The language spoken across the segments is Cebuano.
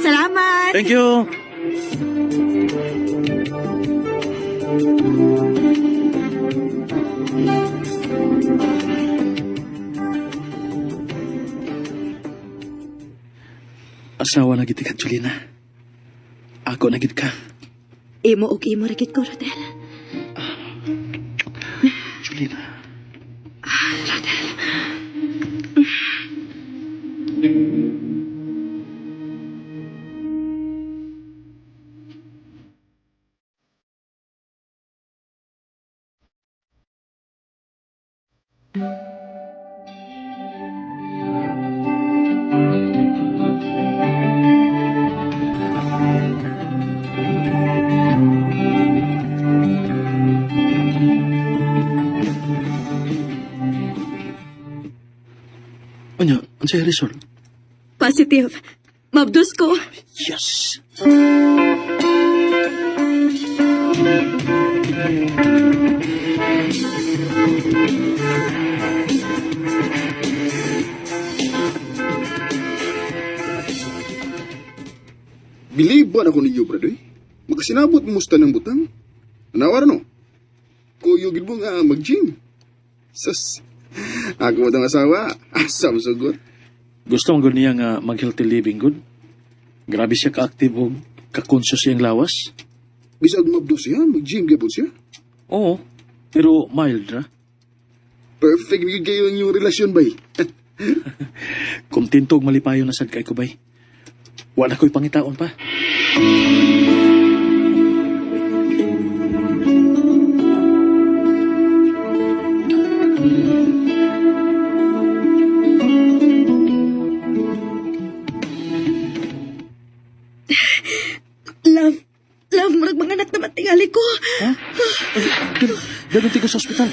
Salamat! Thank you. Asawa na gid ka, Julina. Ako na gid ka. Imo og imo ra gid ko, Rodel. Julina. Rodel. Unya, unsay result? Positive. Mabdus ko. Yes. Bilib ba na ko ninyo, brad, eh? Makasinabot mo sa tanang butang. Nawara no? Kuyo gid mo nga mag-gym. Sus, ako mo tang asawa. Asa mo sugot. Gusto man gud niya nga mag-healthy living good. Grabe siya ka-active og ka-conscious siyang lawas. Bisag mabdo siya, mag-gym gyapon siya. Oo, pero mild ra. Perfect gyud kayo ang inyong relasyon, bay. Kontento og malipayon na sad kay ko bay. Wala ko'y pangitaon pa. Love, love, murag mga anak naman tingali ko. Ha? Dadunti ko sa ospital.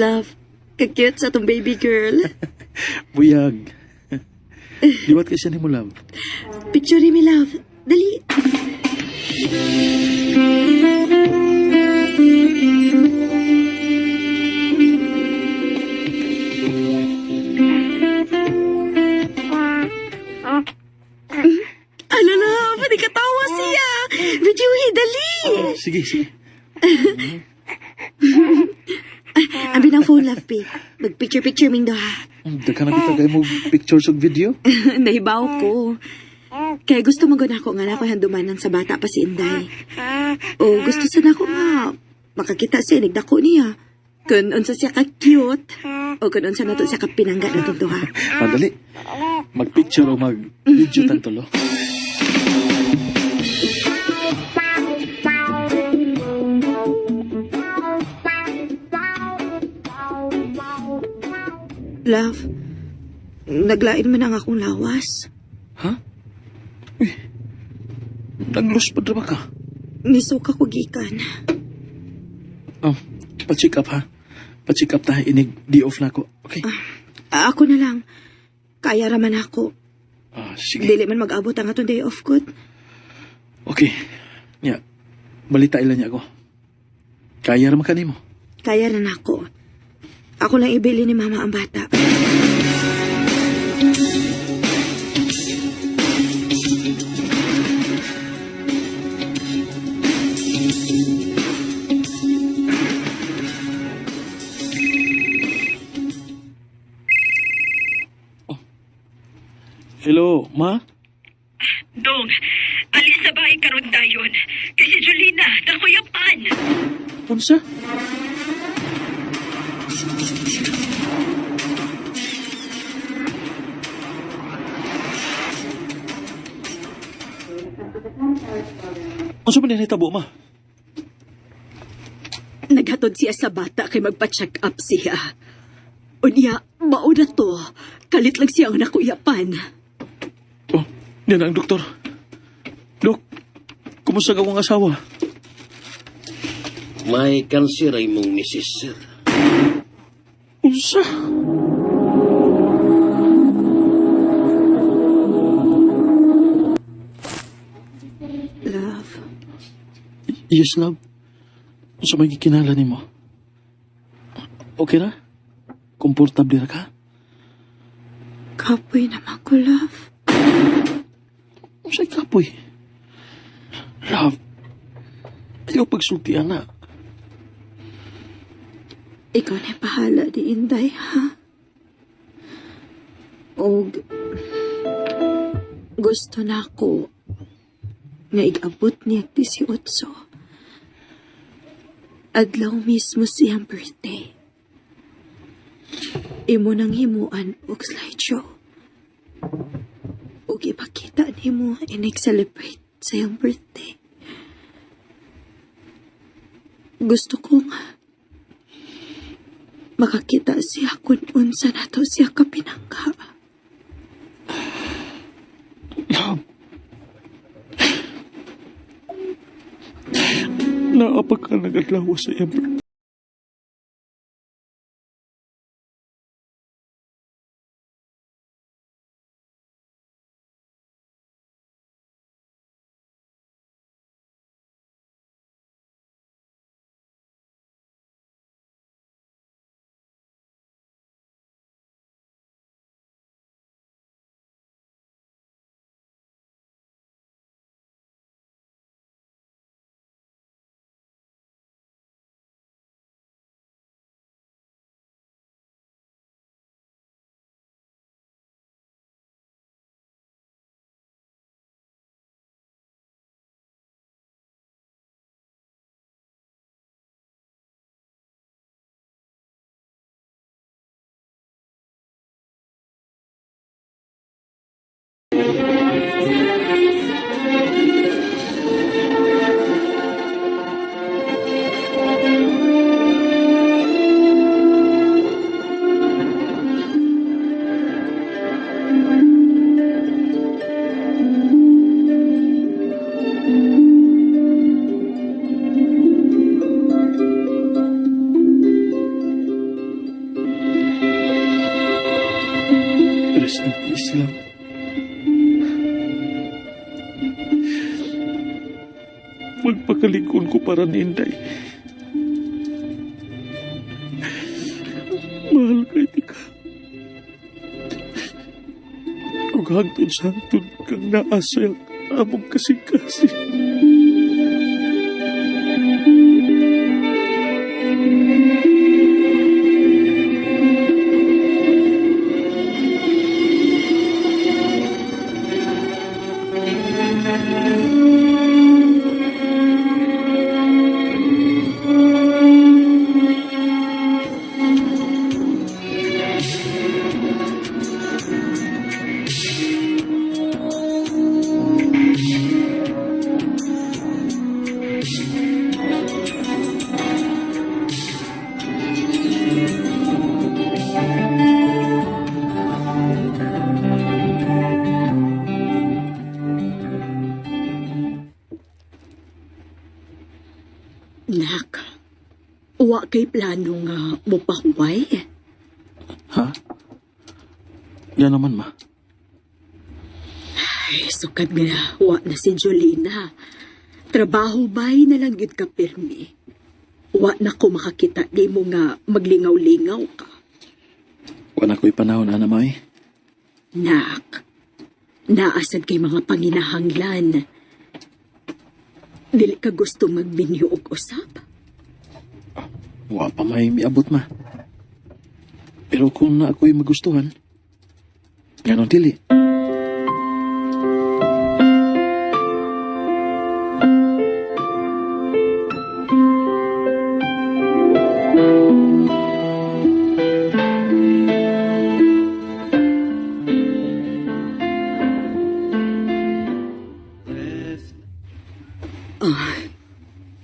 Love, kakute sa atong baby girl. Buyag. Liwat kay siya ni mo, love. Picture mi, love. Dali. Ano love, hindi katawa siya. Video, dali. Sige, sige. Abi ng phone, love, babe. Mag-picture-picture ming doha. Daghan na kita kay mo pictures ug video. Nahibaw ko. Kaya gusto mo gud ako nga na ako handumanan sa bata pa si Inday. O gusto sa nako nga makakita siya nigdako niya. Kun unsa siya ka cute o kun unsa nato siya ka pinangga natong duha. Madali. Mag-picture o mag-video tantulo. Love, naglain man ang akong lawas. Ha? Uy. Naglos pa ba ka? Nisuka ko gikan. Oh, pa-check up ha. Pa-check up ta inig di off na ko. Okay. Ah, ako na lang. Kaya raman ako. Ah, sige. Dili man mag-abot ang atong day off good. Okay. Nya. Balita ilan niya ako. Kaya ra man kanimo. Kaya na nako. Ako lang ibili ni mama ang bata. Hello, ma? Dong, alis sa bahay karon dayon. Kay si Julina, nakuyapan. Unsa? Unsa man nahitabo, ma? Naghatod siya sa bata kay magpa-check up siya. Unya, mao na to. Kalit lang siya ang nakuyapan. Oh, yan ang doktor. Dok, kumusta ka akong asawa? May kanser ay mong misis, sir. Unsa? Love, Yes, love. Unsa may gikinahanglan nimo? Okay ra? Komportable ra ka? kapoy naman ko, love. Unsay kapoy? Love, ayaw pagsultian na. Ikaw na bahala di Inday, ha? Og gusto na ako nga igabot niya 18. Adlaw mismo siyang birthday. Imo nang himuan og slideshow. Og ipakita nimo inig-celebrate sa iyang birthday. Gusto ko nga makakita siya kung unsa nato siya kapinangga. Love. Naapag ka nag-adlaw sa iyang birthday. Rest in peace, love. Magpakalikon ko para ni Inday. Mahal kay ka. Ug hangtod sa hangtod kang naa sa among kasing-kasing. Nak, wa kay plano nga mopahuway. Ha? Yan naman, ma. Ay, sukad nga wa na si Jolina. Trabaho bay na lang gyud ka pirmi. Wa na ko makakita nimo nga maglingaw-lingaw ka. Wa na ko'y panahon, ana, may. Nak, naasad kay mga panginahanglan. Dili ka gusto magbinyo og usap? Wa pa may miabot, ma. Pero kung na ako'y magustuhan, ganon dili.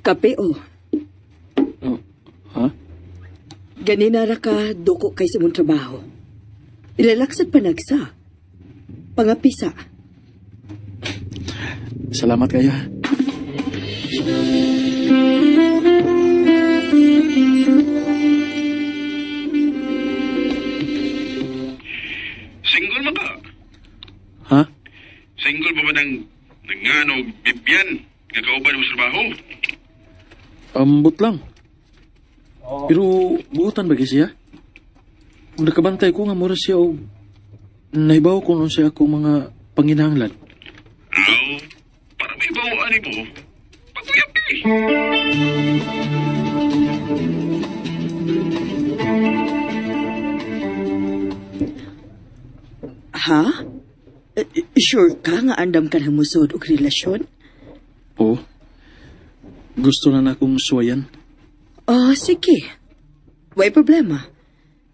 Kape o. Oh, ha? Ganina ra ka duko kay sa imong trabaho. Ilalaksad pa nagsa. Pangapisa. Salamat kayo, ha. Single man ka? Ha? Single ba ba ng nanganog bibyan nga kauban mo sa trabaho? Ambot lang. Pero buutan ba gyud siya? Kung nakabantay ko nga mura siya og nahibaw ko nun siya akong mga panginahanglan. Aw, para may bawaan mo. Paguyap eh. Ha? Eh, sure ka nga andam ka na musod og relasyon? Oo. Gusto na na akong suwayan. Oh, sige. Way problema.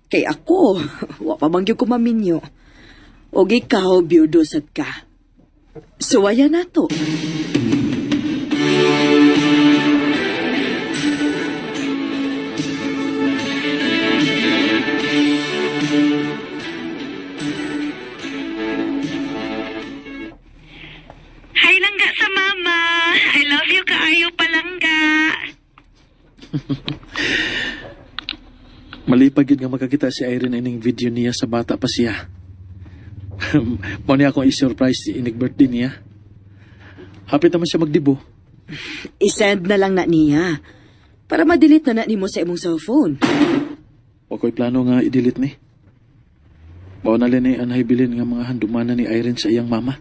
Kay ako, wa pa man gyud ko maminyo. Og ikaw, biyudo sad ka. Suwaya na to. Hi langga sa mama. I love you kaayo palangga. Malipag yun nga makakita si Irene ining video niya sa bata pa siya. Mao niya akong i-surprise inig birthday niya. Hapit naman siya magdibo. I-send na lang na niya. Para ma-delete na na nimo sa imong cellphone. Wa ko'y plano nga i-delete ni. Mao na ni anay bilin nga mga handumanan ni Irene sa iyang mama.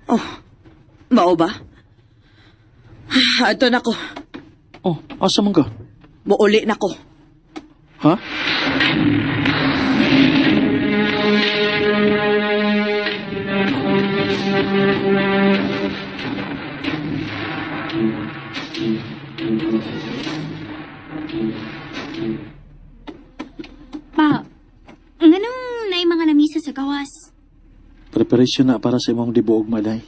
Oh, mao ba? Ah, ato na ko. Oh, asa man ka? Muuli na ko. Ha? Pa, nganong naay mga lamisa sa gawas? Preparation na para sa imong dibo og malay.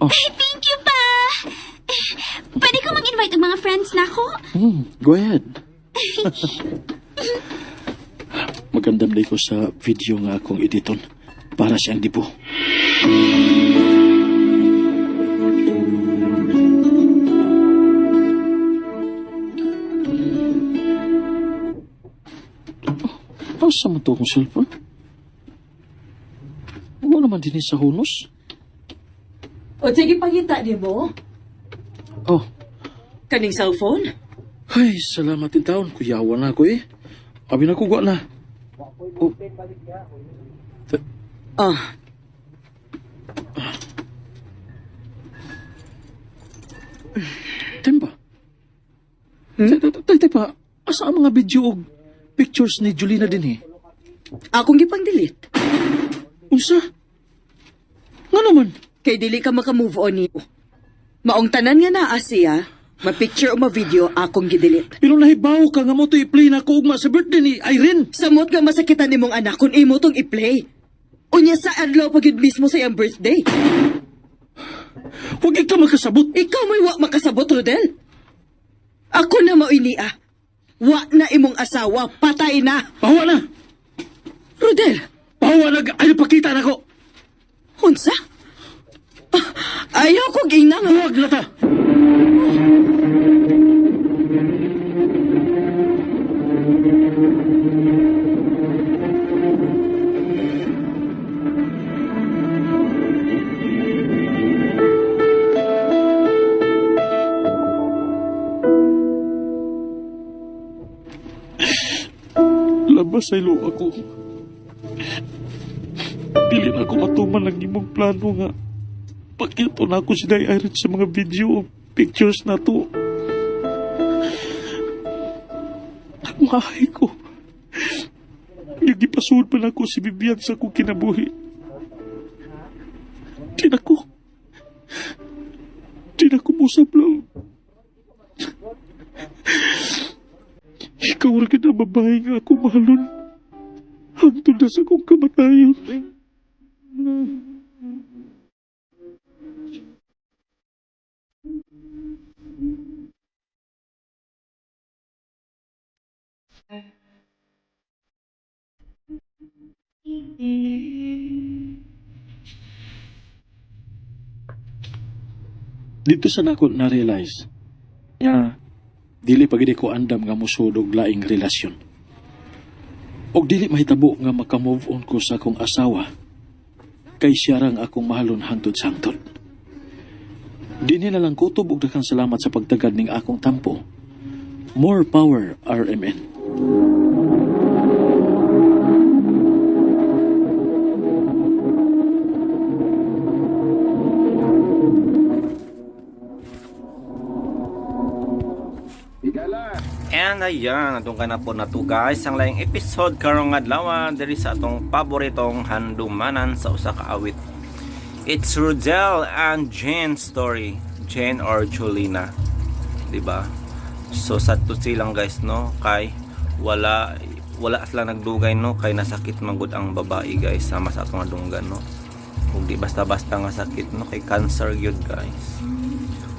Oh, Thank you, pa! Pwede ko mag-invite ang mga friends na ako? Go ahead. Magandam na ko sa video nga akong editon para siyang dibo. Oh, asa man to akong cellphone? Wala naman din sa hunos. O sige, pangita nimo. Oh, Kaning cellphone? ay, salamat din taon. Kuyawa na ako eh. Abi na kugwa na. Oh. Ah, Timba. Hmm? Tay, pa, asa ang mga video og pictures ni Julina din eh? Akong gipang-delete. Unsa? Nga naman? Kay dili ka maka-move on niyo. Maong tanan nga naa siya, ma-picture o ma-video akong gidelete. Pero nahibaw ka nga mo to i-play na ko ugma sa birthday ni Irene. Samot nga masakitan nimong anak kung imo tong i-play. Unya sa adlaw pag yun mismo sa iyang birthday. Huwag ka makasabot. Ikaw may wa makasabot, Rodel. Ako na mauni ah. Wa na imong asawa, patay na. Pahuwa na! Rodel, Pahuwa na! Ayaw pakita na ko! unsa? Ah, ayaw ko ginang. Huwag na ta! Pasaylo ako. Dili na ako matuman ang imong plano nga. Pakito na ako si Day Irene sa mga video o pictures na to. Nagmahay ko. Nagipasuod pa na ako si Bibian sa akong kinabuhi. Di na ko. Di na ko musap lang. Ikaw rin ang babae nga ako mahalon. Hangtod na sa akong kamatayon. Dito sa nako na-realize nga dili pa gid ko andam nga mosulod og laing relasyon. Og dili mahitabo nga maka-move on ko sa akong asawa kay siya rang akong mahalon hangtod sa hangtod. Dinhi na lang kutob og daghang salamat sa pagtagad ning akong tampo. More power, RMN. And ayan, atong ka na po na to guys, ang laing episode karong adlaw diri sa atong paboritong handumanan sa usa ka awit. It's Rodel and Jane story. Jane or Julina, 'di ba? So sad to silang guys no, kay wala wala sila nagdugay no, kay nasakit man gud ang babae guys sama sa atong adunggan no. Kung di basta-basta nga sakit no, kay cancer gyud guys.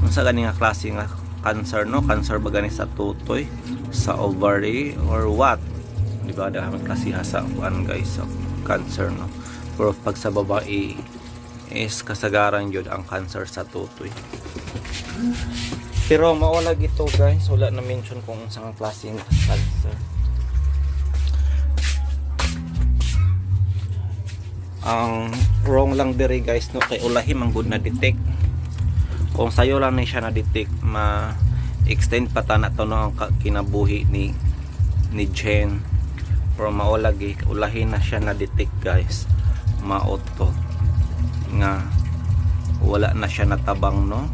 Unsa gani nga klase nga cancer no? Cancer ba gani sa tutoy, sa ovary or what? Di ba dahil klase sa kuan guys sa cancer no. Pero pag sa babae is kasagaran yun ang cancer sa tutoy. Pero mao lagi to guys, wala na mention kung unsa nga klase ng cancer. Ang wrong lang diri guys no, kay ulahi man gud na detect. Kung sayo lang ni siya na detect, ma extend pa ta na to no ang kinabuhi ni Jen. Pero mao lagi ulahi na siya na detect guys. Mao to nga wala na siya natabang no.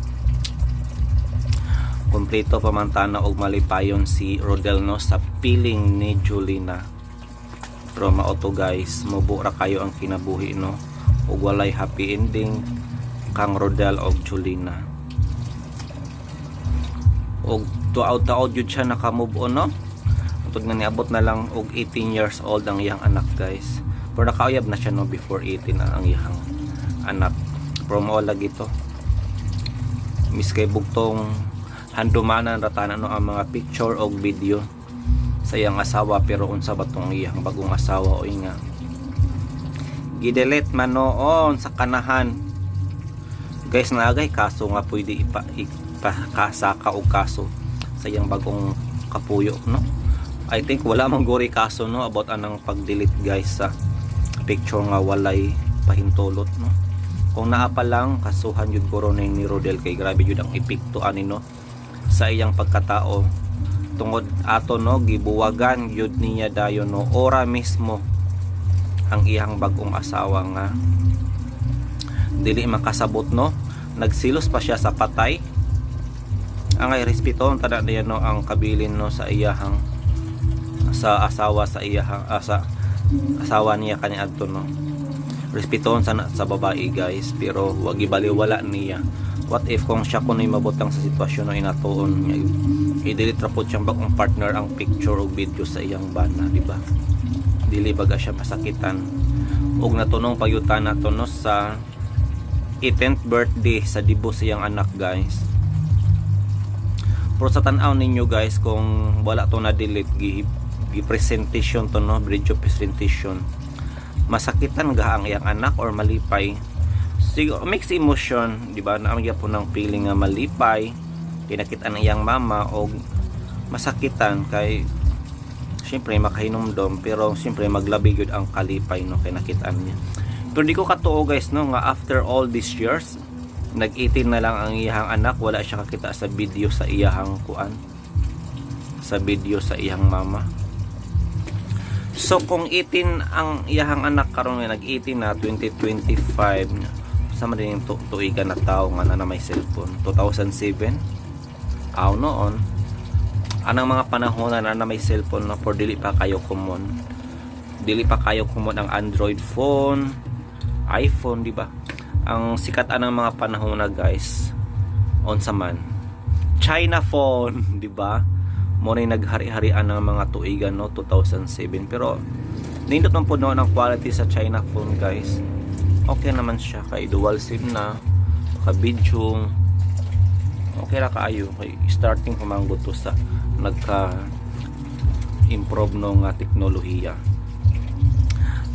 Kompleto pa man tana og malipayon si Rodel no sa piling ni Julina. Pero mao to guys, mubo ra kayo ang kinabuhi no, ug walay happy ending kang Rodel og Julina. Og tuaw-taod jud siya naka-move on no. Tungod nga niabot na lang og 18 years old ang iyang anak guys. Pero nakauyab na siya no before 18 na ang iyang anak. Pero mao lagi to. Miskay bugtong handumanan ra tanan no ang mga picture og video sa iyang asawa, pero unsa ba tong iyang bagong asawa oy nga gidelete man noon sa kanahan guys. Naagay kaso nga pwede ipakasaka og kaso sa iyang bagong kapuyo no. I think wala man guri kaso no about anang pag-delete guys sa picture nga walay pahintulot no. Kung naa pa lang, kasuhan jud guro ni Rodel kay grabe jud ang epekto ani no sa iyang pagkatao, tungod ato no gibuwagan jud niya dayon no ora mismo ang iyang bagong asawa nga dili makasabot no. Nagsilos pa siya sa patay. Ang ay respeto ang tanan niya no ang kabilin no sa iyahang sa asawa sa iyahang sa asawa niya kani adto no. Respetuhon sana sa babae guys, pero wag ibaliwala niya. What if kung siya kuno'y mabutang sa sitwasyon no inatuon niya, i-delete ra pod siyang bagong partner ang picture o video sa iyang bana, di ba? Dili baga siya masakitan? Og natunong payutan nato no sa 18th birthday sa debut sa iyang anak guys. Pero sa tan-aw ninyo guys, kung wala to na delete, gi, gi presentation to no, bridge of presentation, masakitan ga ang iyang anak or malipay? Siguro mixed emotion, di ba? Naa gyapon ng feeling nga malipay kinakita ng iyang mama og masakitan kay syempre makahinumdom, pero syempre maglabi gyud ang kalipay no kay nakitaan niya. Pero di ko katuo guys no nga after all these years, nag-18 na lang ang iyang anak, wala siya kakita sa video sa iyahang kuan, sa video sa iyang mama. So kung 18 ang iyahang anak karon nga nag-18 na 2025, sama din yung tuigan na tao nga na may cellphone 2007 aw noon, anang mga panahon na na may cellphone na for dili pa kayo common, dili pa kayo common ang Android phone, iPhone, di ba? Ang sikat anang mga panahon na, guys, unsa man, China phone, di ba? Mo na naghari-harian ng mga tuigan, no, 2007. Pero nindot man po noon ang quality sa China phone, guys. Okay naman siya kay dual SIM na, maka-video. Okay ra kaayo kay starting pa to sa nagka improve no nga teknolohiya.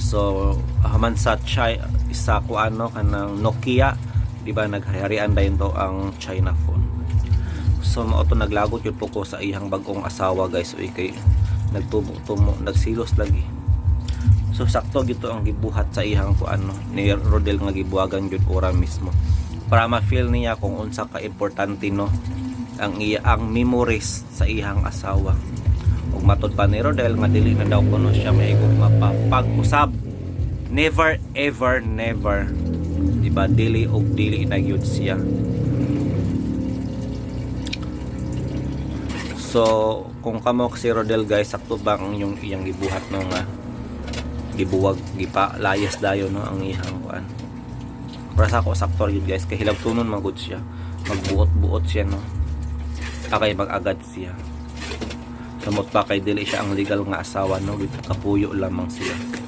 So haman sa China isa ko ano kanang Nokia, di ba, naghari-harian dayon to ang China phone. So mao to, naglagot yun po ko sa iyang bagong asawa, guys, uy, kay nagtumo-tumo, nagsilos lagi. So sakto gito ang gibuhat sa iyang ko ano ni Rodel nga gibuwagan gyud ora mismo para ma-feel niya kung unsa ka importante, no, ang iya ang memories sa iyang asawa. Ug matod pa ni Rodel nga dili na daw kuno siya mahigugma pa pag-usab, never ever, never, di ba? Dili og dili na gyud siya. So kung kamo si Rodel, guys, sakto ba ang inyong iyang gibuhat, no, nga gibuwag, gipa layas dayon, no, ang iyang kuan? Para sa ako, sakto yun, guys, kay hilabtunon man gud siya, magbuot-buot siya, no, akay mag-agad siya. Samot pa kay dili siya ang legal nga asawa, no, kapuyo lamang siya.